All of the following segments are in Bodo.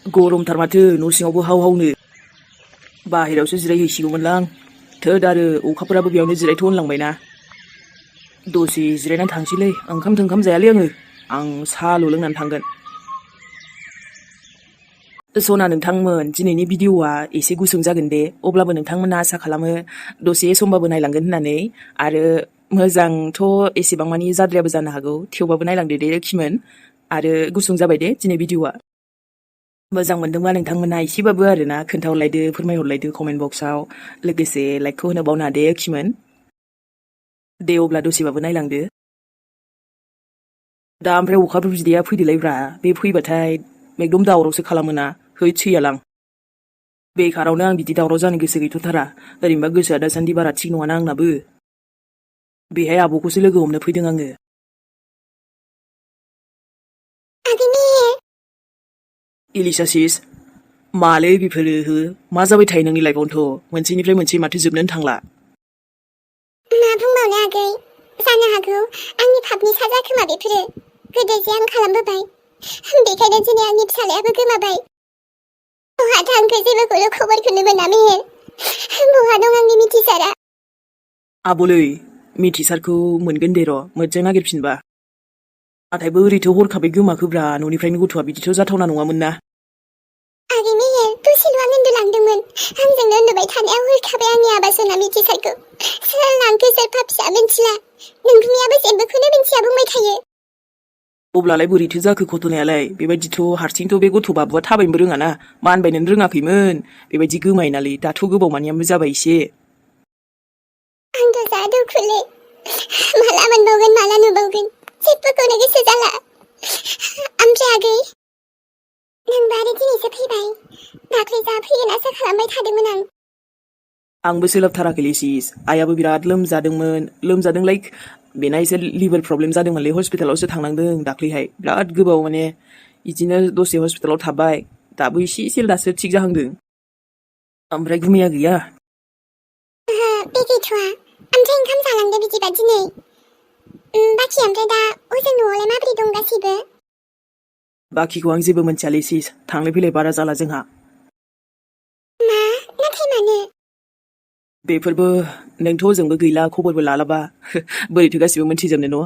गरमथार माथो न' सिङावबो हाव हावनो बाहेरायावसो जिरायहैसिगौमोनलां थोद आरो अखाफोराबो बेयावनो जिरायथ' होनलांबायना दसे जिरायनानै थांसैलै ओंखाम थोंखाम जायालै आं साल' लोंनानै थांगोन। सना नोंथांमोन दिनैनि भिडिअ'आ एसे गुसुं जागोन दे अब्लाबो नोंथांमोना आसा खालामो दसे समबाबो नायलांगोन होननानै आरो मोजांथ' एसेबां मानि जाद्रायाबो जानो हागौ थेवबाबो नायलांदो दे खिमोन आरो गुसुं जाबाय दे दिनै भिडिअ'आ मोजां मोनदोंबा नोंथांमोना एसेबाबो आरोना खोन्थाहरलायदो फोरमायहरलायदो कमेन्ट बक्सआव लोगोसे लाइकखौ होनो बावना दे खिमोन दे अब्ला दसेबाबो नायलांदो दा ओमफ्राय अखाफोर बिदैया फैदोलायब्रा बे फैबाथाय एकदम दावरावसो खालामोना है थैयालां बेखारावनो आं बिदि दावराव जानो गोसो गैथ'थारा ओरैनोबा गोसोआ दासान्दि बारा थिग नङाना आंनाबो बेहाय आब'खौसो लोगो हमनो फैदों आङो। इलिसा सिस मालै बेफोरो हो मा जाबाय थायो नोंनि लाइफआवनोथ' मोनसेनिफ्राय मोनसे माथो जोबनोनो थांला। मा बुंबावनो आगै जानो हागौ आंनि पापनि साजा खोमा बेफोरो गोदो जे आं खालामबोबाय बेखायनो दिनै आंनि फिसालायाबो गोमाबाय। बहा थांखो जेबोखौनो खबरखौनो मोना मेहेर बहा दं आंनि मिथिसारा? आब'लै मिथिसारखौ मोनगोन दे र' मोजां नागिरफिनबा नाथायबो ओरैथ' हरखाबै गोमाखोब्रा न'निफ्रायनो गथ'आ बिदिथ' जाथावना नङामोन ना। आगै मेहेर दसेल' आं उन्दुलांदोंमोन आंजोंनो उन्दुबाय थानायाव हरखाबै आंनि आबासना मिथिसारखौ सोर लांखो सोर पापिया मिथिला नोंगुमैयाबो जेबोखौनो मिथिया बुंबाय थायो। अब्लालाय बोरैथो जाखो घटनायालाय बेबायदिथ' हारसिंथ' बे गथ' बाबुआ थाबायनोबो रोङाना मानबायनोनो रोङाखैमोन बेबायदि गोमायोनालै दाथ' गोबाव मानियाबो जाबाय एसे। आंथ' जा दुखुलै माला मोनबावगोन माला नुबावगोन जेबोखौनो गोसो जाला। ओमफ्राय आगै नोंबा आरो दिनैसो फैबाय दाख्लै जा फैगोन आसा खालामबाय थादोंमोन आं। आंबो सोलाबथाराखैलै सिस आइयाबो बिराद लोमजादों लाइक बेना एसे लिभार प्रब्लेम जादोंमोनलै हस्पिटालावसो थांनांदों दाख्लैहाय बिराद गोबाव माने बिदिनो दसे हस्पिटालाव थाबाय दाबो एसे दासो थिग जाहांदों। ओमफ्राय गुमैया गैया? बे गैथ'आ ओमफ्राय ओंखाम जालांदो बिदिबा दिनै बाखि ओमफ्राय दा अजों न'आवलाय माबोरै दं गासैबो? बाखिखौ आं जेबो मोनथियालै सिस थांलाय फैलाय बारा जाला जोंहा। मा नाथाय मानो? बेफोरबो नोंथ' ओजोंबो गैला खबरबो लालाबा बोरैथो गासिबो मोनथिजोबनो न'।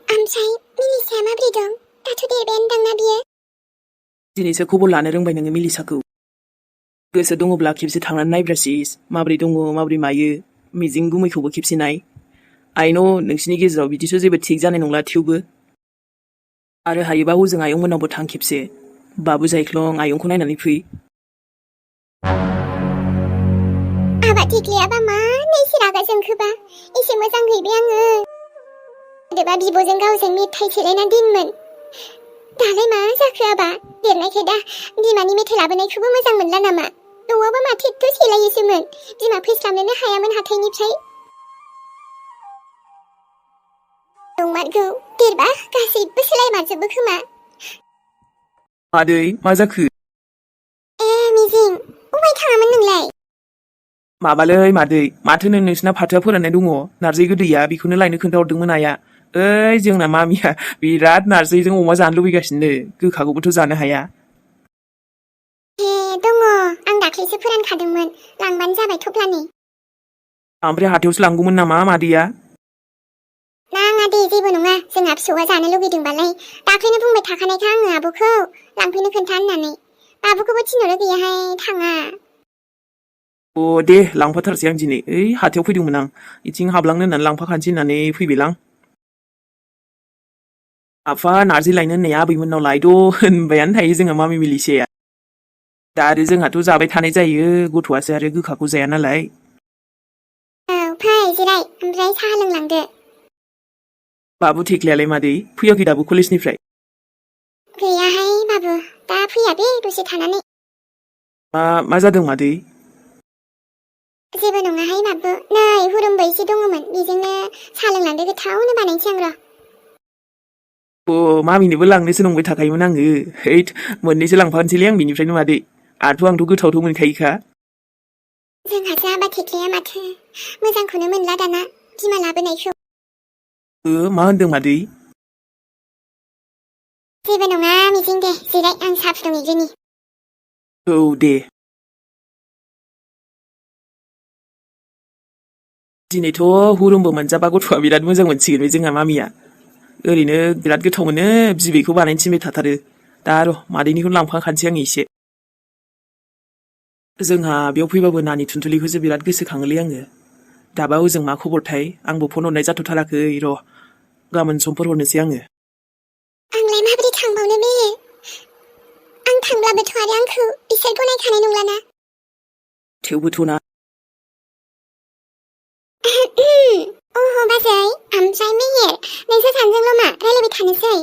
ओमफ्राय मिलिसाया माबोरै दं दाथ' देरबायानो दांना बियो? दिनैसो खबर लानो रोंबाय नोङो मिलिसाखौ गोसो दङब्ला खेबसे थांनानै नायब्रा सिस माबोरै दङ माबोरै मायो मिजिं गुमैखौबो खेबसे नाय। आइ न' नोंसिनि गेजेराव बिदिथ' जेबो थिग जानाय नंला थेवबो आरो हायोबा हजों आयंमोननावबो थां खेबसे बाबु जायख्लं आयंखौ नायनानै फै। आबा थिख्लियाबा मानो एसे रागा जोंखोबा एसे मोजां हैबाय आङो गोदोबा बिब'जों गावजों मेथाइ सेलायना दोनमोन दालाय मा जाखो आबा देरनायखाय दा बिमानि मेथाइ लाबोनायखौबो मोजां मोनला नामा? न'आवबो माथो एथ' सेलायोसोमोन बिमा फैस्लाबनोनो हायामोन हाथाइनिफ्राय। नंमारगौ देरबा गासैबो सोलायमारजोबो खोमा। मादै मा जाखो? ए मिजिं अबाय थाङामोन नोंलाय? माबालै मादै माथो नोंसिना फाथोआ फोराननाय दङ नारजि गोदैया बेखौनो लायनो खोन्थाहरदोंमोन आइया। ओइ जोंना मामिया बिराद नारजिजों अमा जानो लुबैगासिनो गोखाखौबोथ' जानो हाया। ए दङ आं दाख्लैसो फोरानखादोंमोन लांबानो जाबाय थफ्लानै। ओमफ्राय हाथायावसो लांगौमोन नामा मादैया? नाङा दे जेबो नङा जोंहा फिसौआ जानो लुगैदोंबालाय दाख्लैनो बुंबाय थाखानायखा आङो आब'खौ लांफैनो खोन्था होननानै बाबुखौबो थिनहरो गैयाहाय थाङा। अ दे लांफाथारसै आं दिनै ओइ हाथायाव फैदोंमोन आं इथिं हाबलांनो होननानै लांफाखानोसै होननानै फैबायलां। आफा नारजि लायनो होननाया आबैमोननाव लायद' होनबायानो थायो जोंहा मामि मिलिसाया दा आरो जोंहाथ' जाबाय थानाय जायो गथ'आसो आरो गोखाखौ जाया नालाय। औ फै जिराय ओमफ्राय साहा लोंलांदो। बाबु थेख्लियालाय मादै फैयाखै दाबो कलेजनिफ्राय? गैयाहाय बाबु दा फैया बे दसे थानानै। मा जादों मादै? जेबो नङाहाय बाबु नै हुरुमबो एसे दङमोन बेजोंनो साहा लोंलांदो गोथावनो बानायनोसै आं र'। अ मामिनोबो लांनोसो नंबाय थाखायोमोन आङो हैद मोननैसो लांफानोसैलै आं बिनिफ्रायनो मादै आंथ' गोथावथ' मोनखायोखा। जोंहासो आबा थेख्लिया माथो मोजांखौनो मोनला दाना बिमा लाबोनायखौ। मा होनदों मादै? जेबो नङा मिजिं दे जिराय आं साहा फुदुंहैग्रोनि औ दे दिनैथ' हुरुमबो मोनजाबा गथ'आ बिराद मोजां मोनसिगोन बे जोंहा मामिया ओरैनो बिराद गोथाव मोनो बिबैखौ बानायनो थिनबाय थाथारो दा र' मादैनिखौनो लांफाखानोसै आं एसे जोंहा बेयाव फैबाबो नानि थुनथुलिखौसो बिराद गोसोखाङोलै आङो दाबा ओजों मा खबरथाय आंबो फन हरनाय जाथ'थाराखै र' गाबोन समफोर हरनोसै आङो आंलाय माबोरै थांबावनो बे आं थांब्लाबोथ' आरो आंखौ बिसोर गनायखानाय नंलाना थेवबोथ' ना अह बाजै ओमफ्राय मेहेर नोंसोर सानैजोंल' मा रायलायबाय थानोसै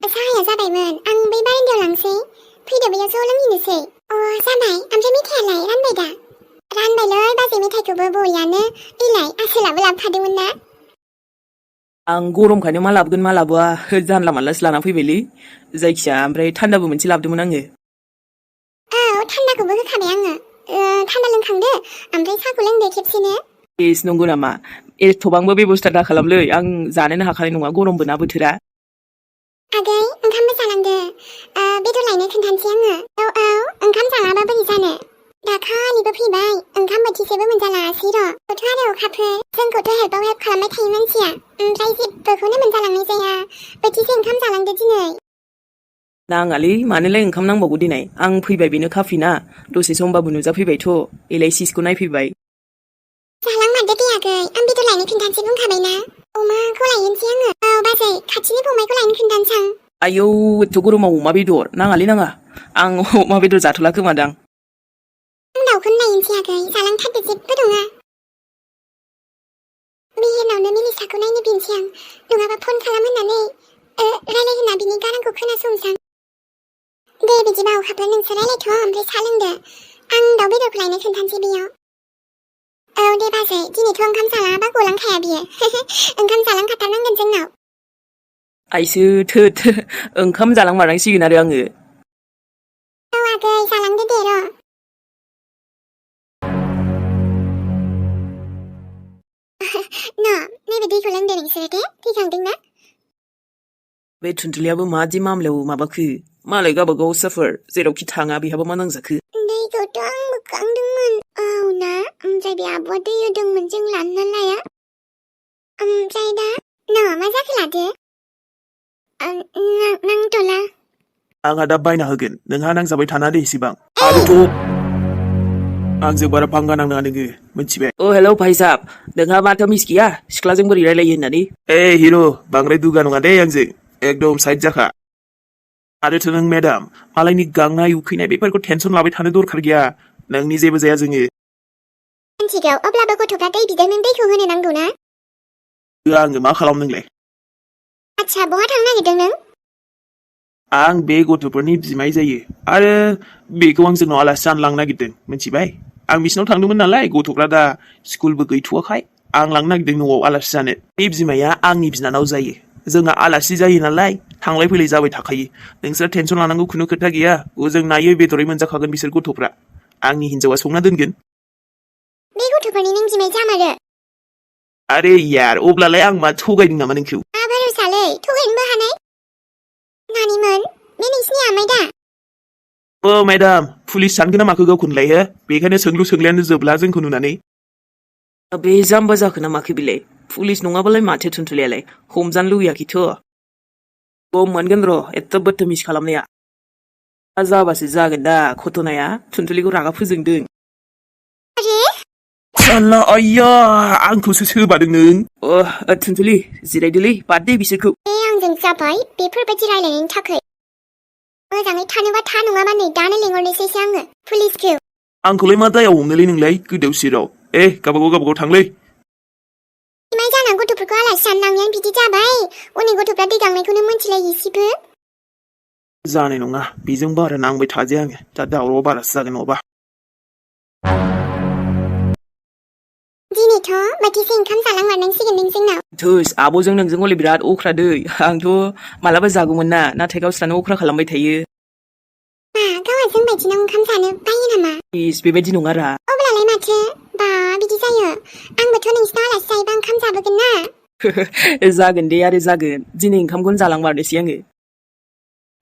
साहाया जाबायमोन आं बै बारान्दायाव लांसै फैदो बैयाव ज' लोंहैनोसै जाबाय ओमफ्राय मेथाइयालाय रानबाय दा रानबायलै बाजै मेथाइखौबो बरियानो इलाय आसोलाबो लाबोफादोंमोन ना आं गरमखायनो मा लाबोगोन मा लाबोआ जानला मानलासो लाना फैबायलै जायखिया ओमफ्राय थान्दाबो मोनसे लाबोदोंमोन आङो औ थान्दाखौबो होखाबाय आङो थान्दा लोंखांदो ओमफ्राय साहाखौ लोंदो खेबसेनो एस नंगौ नामा एथ'बांबो बेबस्था दा खालामलै आं जानोनो हाखानाय नङा गरमबो ना बोथोरा आगै ओंखामबो जालांदो बेदर लायनो खोन्थानोसै आङो औ ओंखाम जालाङाबा बोरै जानो दाखालिबो फैबाय ओंखाम बोथिसेबो मोनजालाङासै र' बोथ' आरो अखाफोर जोंखौथ' हेल्पाव हेल्प खालामबाय थायो मानसिया ओमफ्राय जेबोखौनो मोनजालांनाय जाया बोथिसे ओंखाम जालांदो दिनै नाङालै मानोलाय ओंखाम नांबावगौ दिनै आं फैबाय बेनो काफिना दसे समबाबो नुजाफैबायथ' एलाय सिसखौ नायफैबाय जालांमारदो दे आगै आं बेदर लायनो खोन्थानोसै बुंखाबायना अमाखौ लायनोसै आङो औ बाजै खाथिनि फंबायखौ लायनो खोन्थानोसै आं आयौ एथ' गरमाव अमा बेदर नाङालै नाङा आं अमा बेदर जाथ'ला खोमादां आं दाउखौनो लायनोसै आगै जालांथारदो जेबो नङा मेहेरनावनो मिलिसाखौ नायनो बिनोसै आं नङाबा फन खालाम होननानै रायलायहोना बिनि गारांखौ खोनासंसां दे बिदिबा अखाफोर नोंसोर रायलायथ' ओमफ्राय साहा लोंदो आं दाउ बेदरखौ लायनो खोन्थानोसै बेयाव औ दे बाजै दिनैथ' ओंखाम जालाङाबा गलांखाया बियो ओंखाम जालांखाथारनांगोन जोंनाव आइसो थो ओंखाम जालांमारनांसिगोन आरो आङो औ आगै जालांदो दे र' नैबे दैखौ लोंदो नोंसोरो दे फैखांदोंना बे थुनथुलियाबो मादि मामलायाव माबाखो मालाय गावबागाव साफोर जेरावखि थाङा बेहाबा मा नांजाखो दैखौथ' आं बोखांदोंमोन औ ना ओमफ्राय बे आब'आ दै होदोंमोन जों लाना लाया ओमफ्राय दा मा जाखो लादो नांथ'ला आंहा दा बायना होगोन नोंहा नांजाबाय थाना दे इसेबां आरोथ' आंजों बारा फांगा नांनाङा नोङो मिथिबाय हेलौ भाई साहब नोंहा माथो मिस गैया सिख्लाजों बोरै रायलायो होननानै हिर' बांद्राय दुगा नङा दे आंजों एकदम साइड जाखा आरोथ' नों मेडाम मालायनि गांनाय उखैनाय बेफोरखौ टेनसन लाबाय थानो दरखार गैया नोंनि जेबो जाया जोङो मिथिगौ अब्लाबो गथ'फ्रा दै बिदों नों दैखौ होनो नांगौ ना आङो मा खालाम नोंलाय आच्छा बहा थांनो नागिरदों नों आं बे गथ'फोरनि बिमाय जायो आरो बेखौ आं जोंनाव आलासि जानो लांनो नागिरदों मिथिबाय आं बिसिनाव थांदोंमोन नालाय गथ'फ्रा दा स्कुलबो गैथ'वाखाय आं लांनो नागिरदों न'आव आलासि जानो बे बिमाया आंनि बिनानाव जायो जोंहा आलासि जायो नालाय थांलाय फैलाय जाबाय थाखायो नोंसोर टेनसन लानांगौ खुनु खोथा गैया जों नायै बेदरै मोनजाखागोन बिसोर गथ'फ्रा आंनि हिनजावा संना दोनगोन बे गथ'फोरनि नों बिमाय जामारो आरे यार अब्लालाय आं मा थगायदों नामा नोंखौ मा भरोसालै थगायनोबो हानाय नानिमोन बे नोंसिनि आमाय दा मेडाम पुलिस सानगोन ना माखो गावखौनोलाय हो बेखायनो सोंलु सोंलायानो जोबला जोंखौ नुनानै बे जाम्बा जाखो ना माखो बिलाय पुलिस नङाबालाय माथो थुनथुलियालाय हमजानो लुगैयाखैथ' मोनगोन र' एथ' बदतमिस खालामनाया जाबासो जागोन दा घटनाया थुनथुलिखौ रागा फोजोंदों साला आइया आंखौसो सोबादों नों थुनथुलि जिरायदोलै बाददे बिसोरखौ आंजों जाबाय बेफोरबायदि रायलायनायनि थाखाय मोजाङै थानोबा था नङाबा नै दानो लेंहरनोसैसो आङो पुलिसखौ आंखौलाय मा दायाव हमनोलै नोंलाय गोदाव सिराव गावबागाव थांलै बिमाय जाना गथ'फोरखौ आलासि जानो लांनायानो बिदि जाबाय उननि गथ'फ्रा दै गांनायखौनो मोनथिलाय इसेबो जानाय नङा बेजों बारा नांबाय थाजाया आङो दा दावराव बारासो जागोन नङाबा दिनैथ' बोथिसे ओंखाम जालांमारनांसिगोन नों जोंनाव थोस आब'जों नोंजों हले बिराद अख्रा दै आंथ' मालाबा जागौमोन ना नाथाय गावस्रानो अख्रा खालामबाय थायो मा गावहा जों बायदिनाव ओंखाम जानो बायो नामा इस बेबायदि नङा रा अब्लालाय माथो बिदि जायो आंबोथ' नोंसिनाव आलासि जायोबा ओंखाम जाबोगोन ना जागोन दे आरो जागोन दिनै ओंखामखौनो जालांबारनोसै आङो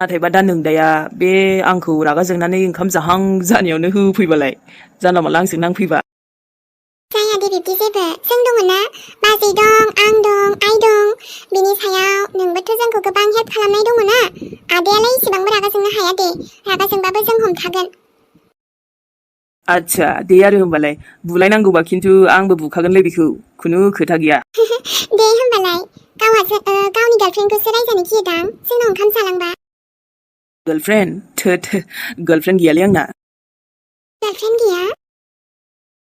नाथायबा दा नोंदाया बे आंखौ रागा जोंनानै ओंखाम जाहां जानायावनो होफैबालाय जानला मानला आंजों नांफैबा जाया दे बिब्दि जेबो जों दङ ना बाजै दं आं दं आइ दं बिनि सायाव नोंबोथ' जोंखौ गोबां हेल्प खालामनाय दङ ना आदायालाय इसेबांबो रागा जोंनो हाया दे रागा जोंबाबो जों हमथागोन आच्छा दे आरो होमबालाय बुलायनांगौबा खिन्थु आंबो बुखागोनलै बेखौ खुनु खोथा गैया दे होमबालाय गावनि गार्लफ्रेन्डखौसो रायजानो गियोदां जोंनाव ओंखाम जालांबा गार्लफ्रेन्ड थोथ गार्लफ्रेन्ड गैयालै आंना गार्लफ्रेन्ड गैया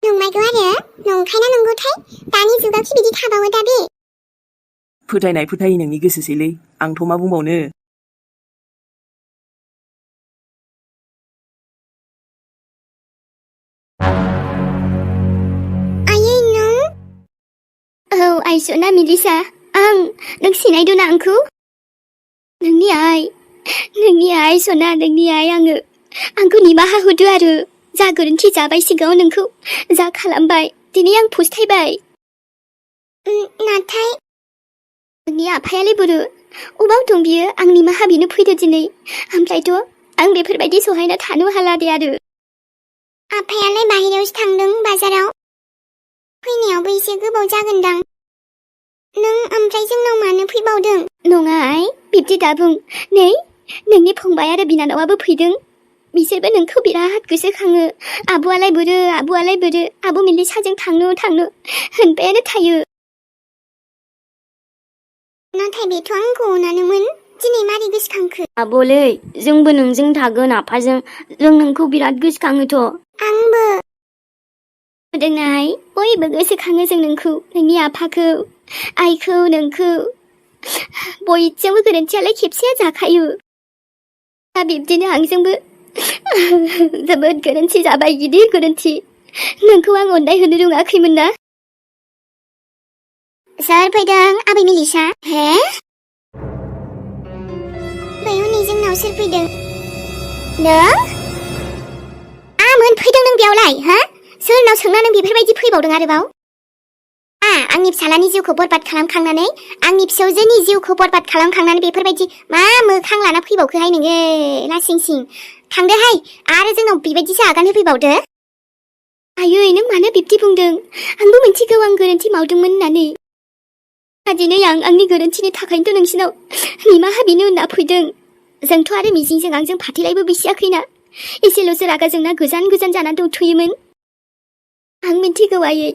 नंमारगौ आरो नंखायना नंगौथाय दानि जुगावखि बिदि थाबावो दा बे फोथायनाय फोथायै नोंनि गोसोसैलै आंथ' मा बुंबावनो आयै नों औ आइसना मिलिसा आं नों सिनायदोंना आंखौ नोंनि आइ सना नोंनि आइ आंखौ निमाहा होदो आरो जा गोरोन्थि जाबाय सिगाङाव नोंखौ जा खालामबाय दिनै आं फस्थायबाय नाथाय नोंनि आफायालाय बोरो अबाव दं बियो आं निमाहा बिनो फैदो दिनै ओमफ्रायथ' आं बेफोरबायदि सहायना थानो हाला दे आरो आफायालाय बाहेरायावसो थांदों बाजाराव फैनायावबो एसे गोबाव जागोनदां नों ओमफ्राय जोंनाव मानो फैबावदों नङा आइ बिब्दि दाबुं नै नोंनि फंबाय आरो बिनानावाबो फैदों बिसोरबो नोंखौ बिराद गोसोखाङो आब'आलाय बोरो आब' मिलिसाजों थांनो होनबायानो थायो नाथाय बेथ' आंखौ अनानोमोन दिनै मारै गोसोखांखो आब'लै जोंबो नोंजों थागोन आफाजों जों नोंखौ बिराद गोसोखाङोथ' आंबो दोंनाय बयबो गोसोखाङो जों नोंनि आफाखौ आइखौ नोंखौ बयजोंबो गोरोन्थियालाय खेबसेया जाखायो दा बिब्दिनो आंजोंबो जोबोद गोरोन्थि जाबाय गिदिर गोरोन्थि नोंखौ आं अननाय होनो रोङाखैमोन ना सोर फैदों आबै मिलिसा हे बै हनै जोंनाव सोर फैदों नों आमोन फैदों नों बेयावलाय हा सोरनाव सोंना नों बेफोरबायदि फैबावदों आरोबाव आंनि फिसालानि जिउखौ बरबाद खालामखांनानै आंनि फिसौजोनि जिउखौ बरबाद खालामखांनानै बेफोरबायदि मा मोखां लाना फैबावखोहाय नोङो लासिंसिं थांदोहाय आरो जोंनाव बेबायदिसो आगान होफैबावदो आयै नों मानो बिब्दि बुंदों आंबो मिथिगौ आं गोरोन्थि मावदोंमोन होननानै दिनै आंनि गोरोन्थिनि थाखायनोथ' नोंसिनाव निमाहा बिनो होनना फैदों जोंथ' आरो मिजिंजों आंजों फाथैलायबो बिसियाखैना एसेल'सो रागा जोंना गोजान जाना दंथ'योमोन आं मिथिगौ आयै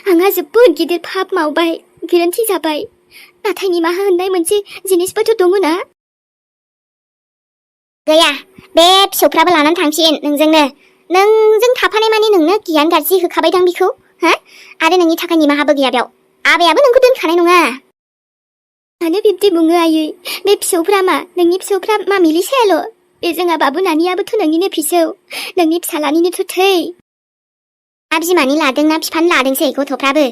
आंहा जोबोद गिदिर पाप मावबाय गोरोन्थि जाबाय नाथाय निमाहा होननाय मोनसे जिनिसबोथ' दङ ना गैया बे फिसौफ्राबो लानानै थांसिगोन नोंजों थाफानाय माने नोंनो गियान गाज्रि होखाबायदां बिखौ हा आरो नोंनि थाखाय निमाहाबो गैया बेयाव आबैयाबो नोंखौ दोनखानाय नङा मानो बिब्दि बुङो आयै बे फिसौफ्रा नोंनि फिसौफ्रा मिलिसायाल' बे जोंहा बाबु नानियाबोथ' नोंनिनो फिसौ नोंनि फिसालानिनोथ' थै बिमानि लादोंना बिफानि लादोंसै गथ'फ्राबो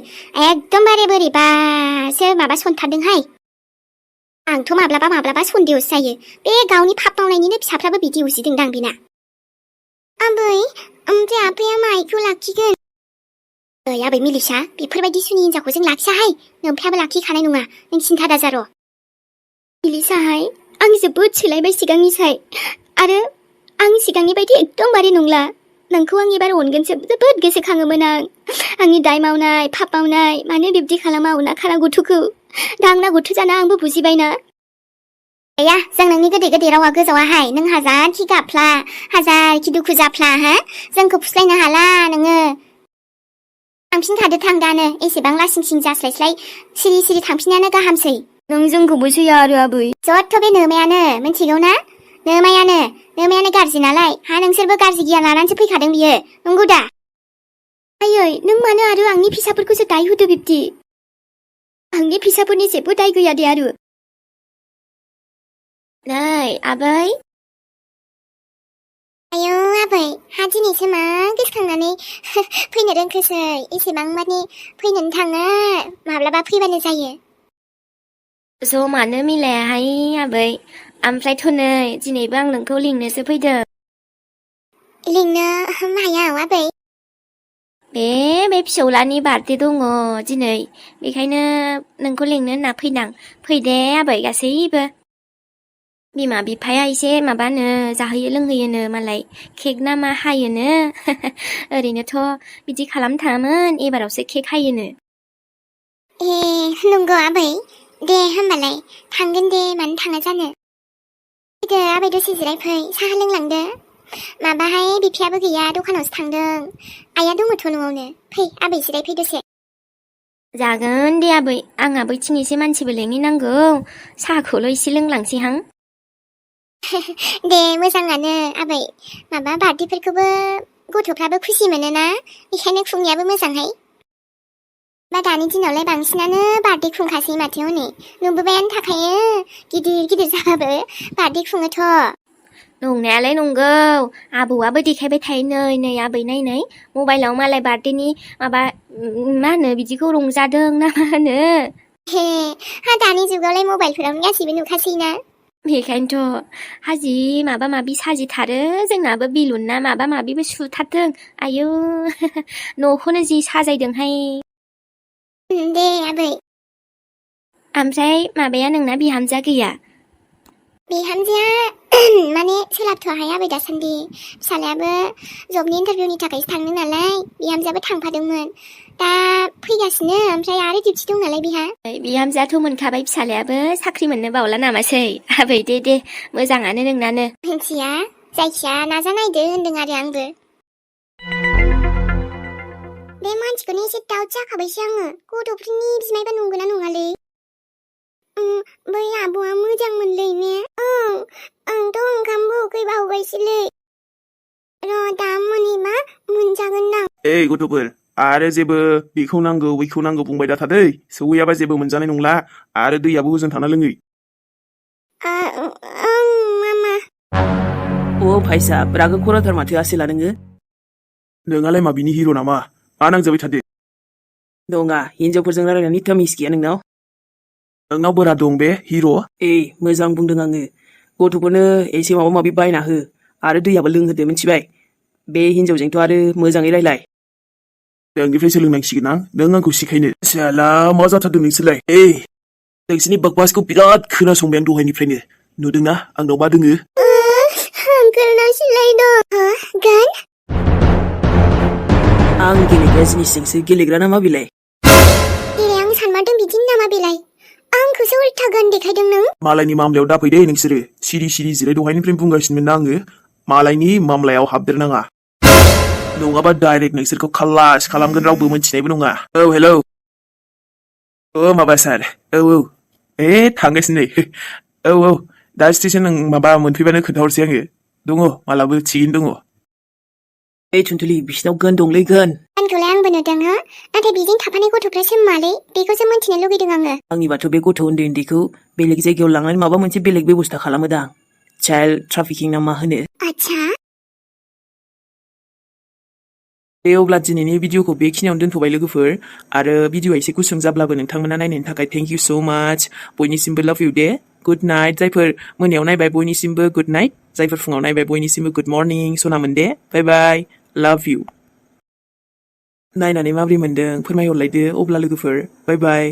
एकदमबारे बोरैबासो माबा सनथारदोंहाय आंथ' माब्लाबा सन्देहसो जायो बे गावनि पाप मावनायनिनो फिसाफ्राबो बिदि उजिदोंदां बिना आबै ओमफ्राय आफाया माइखौ लाखिगोन आबै मिलिसा बेफोरबायदि सुनि हिन्जावखौ जों लाखियाहाय नोंफ्राबो लाखिखानाय नङा नों सिन्था दाजार' मिलिसाहाय आं जोबोद सोलायबाय सिगांनिसाय आरो आं सिगांनि बायदि एकदमबारे नंला नोंखौ आं एबार अनगोनसो जोबोद गोसोखाङोमोन आंनि दाय मावनाय पाप मावनाय मानो बिब्दि खालामा अना खाना गथ'खौ दा आंना गथ' जाना आंबो बुजिबायना गैया जों नोंनि गोदै रावा गोजावाहाय नों हाजारखि गाबफ्ला हाजारखि दुखु जाफ्ला हा जोंखौ फुस्लायनो हाला नोङो थांफिनखादो थां दानो एसेबां लासिंसिं जास्लायस्लाय सिरि थांफिनायानो गाहामसै नों जोंखौबो सैया आरो आबै जथ' बे नोमायानो मिथिगौ ना नोमायानो गाज्रि नालाय हा नोंसोरबो गाज्रि गियान लानानैसो फैखादों बियो नंगौ दा आयै नों मानो आरो आंनि फिसाफोरखौसो दाय होदो बिब्दि आंनि फिसाफोरनि जेबो दाय गैया दे आरो नै आबै आयौ आबै हा दिनैसो मा गोसोखांनानै फैनो रोंखोसै एसेबां माने फैनोनो थाङो माब्लाबा फैबानो जायो मानो मिलायाहाय आबै ओमफ्रायथ' नै दिनैबो आं नोंखौ लिंनोसो फैदों लिंनो मायाव आबै बे बे फिसौलानि बार्थडे दङ दिनै बेखायनो नोंखौ लेंनो होनना फैदां फै दे आबै गासैबो बिमा बिफाया एसे माबानो जाहोयो लोंहोयोनो मालाय केक ना मा हायोनो ओरैनोथ' बिदि खालामथारामोन एबारावसो केक हायोनो ए नंगौ आबै दे होमबालाय थांगोन दे मानो थाङा जानो फैदो आबै दसे जिरायफै साहा लोंलांदो माबाहाय बिफायाबो गैया दखानावसो थांदों आइया दङथ' न'आवनो फै आबै जिरायफै दसे जागोन दे आबै आंहा बैथिं एसे मानसिबो लेंहैनांगौ साहाखौल' एसे लोंलांसैहां दे मोजाङानो आबै माबा बार्थडेफोरखौबो गथ'फ्राबो खुसि मोनोना बेखायनो खुंनायाबो मोजांहाय बा दानि दिनावलाय बांसिनानो बार्थडे खुंखासै माथो हनै नुबोबायानो थाखायो गिदिर गिदिर जाबाबो बार्थडे खुङोथ' नंनायालाय नंगौ आबौआबो देखायबाय थायो नै आबै नायनाय मबाइलाव मालाय बार्थडेनि माबा मा होनो बिदिखौ रंजादों ना मा होनो हे हा दानि जुगावलाय मबाइलफोरावनो गासैबो नुखासैना बेखायनोथ' हाजि माबा माबि साजिथारो जोंनाबो बेलुन ना माबा माबिबो सुथारदों आयौ न'खौनो जि साजायदोंहाय दे आबै ओमफ्राय माबाया नोंना बिहामजोआ गैया बिहामजोआ माने सोलाबथ'हाय आबै दासान्दि फिसालायाबो जबनि इन्टारभिउनि थाखायसो थांनो नालाय बिहामजोआबो थांफादोंमोन दा फैगासिनो ओमफ्राय आरो डिउटि दं नालाय बिहा बिहामजोआथ' मोनखाबाय फिसालायाबो साख्रि मोननो बावला नामासै आबै दे मोजाङानो नोंनानो मिन्थिया जायखिया नाजानायदो होन्दों आरो आंबो बे मानसिखौनो एसे दाउट जाखाबायसो आङो गथ'फोरनि बिमायबा नंगौना नङालै बै आब'आ मोजांमोनलै ने आंथ' ओंखामबो उखैबावबायसोलै र' दा मोनहैबा मोनजागोनदां ओइ गथ'फोर आरो जेबो बेखौ नांगौ बैखौ नांगौ बुंबाय दाथा दै सौहैयाबा जेबो मोनजानाय नंला आरो दैयाबो हजों थांना लोङै मामा अ भाइसाब रागा खराथार माथो आसोला नोङो नोंहालाय मा बिनि हिर' नामा मा नांजाबाय थादो दङा हिनजावफोरजों रायलायनायनि तामिस गैया नोंनाव नोंनाव बोरा दं बे हिर' मोजां बुंदों आङो गथ'फोरनो एसे माबा माबि बायना हो आरो दैयाबो लोंहोदो मिथिबाय बे हिनजावजोंथ' आरो मोजाङै रायलाय नोंनिफ्राय सोलोंनांसिगोन आं नों आंखौ सिखायनो साला मा जाथारदों नोंसोरलाय नोंसोरनि बाकवासखौ बिराद खोनासंबाय आं दहायनिफ्रायनो नुदोंना आंनाव मा दोङो आंकोलनाव सिलाइ दं गान आं गेलेग्रा जिनिसजोंसो गेलेग्रा नामा बेलाय आं सानमारदों बिदिनो नामा बेलाय आंखौसो उल्था गान देखायदों नों मालायनि मामलायाव दाफैदे नोंसोरो सिरि सिरि जिराय दहायनिफ्रायनो बुंगासिनोमोन ना आङो मालायनि मामलायाव हाबदेरनाङा नङाबा डाइरेक्ट नोंसोरखौ खालास खालामगोन रावबो मोनथिनायबो नङा हेलौ माबा सार थांगासिनो नै दा स्टेसन माबा मोनफैबानो खोन्थाहरसै आङो दङ मालाबो थिगैनो दङ थुनथुलि बिसिनाव गोन दंलै गोन गानखौलाय आंबो नुदों हो नाथाय बेजों थाफानाय गथ'फ्रा सोर मालै बेखौसो मोनथिनो लुगैदों आङो आंनिबाथ' बे गथ' उन्दैखौ बेलेग जायगायाव लांनानै माबा मोनसे बेलेग बेबस्था खालामोदां चाइल्ड ट्राफिकिं ना मा होनो आच्छा दे अब्ला दिनैनि भिडिअखौ बेखिनियावनो दोनथ'बाय लोगोफोर आरो भिडिअआ एसे गुसुं जाब्लाबो नोंथांमोना नायनायनि थाखाय थेंक इउ स' माच बयनिसिमबो लाभ इउ दे गुड नाइट जायफोर मोनायाव नायबाय बयनिसिमबो गुड नाइट जायफोर फुङाव नायबाय बयनिसिमबो गुड मर्निं सनामोन दे बाय बाय लाभ इउ नायनानै माब्रै मोनदों फोरमायहरलायदो अब्ला लोगोफोर बाय बाय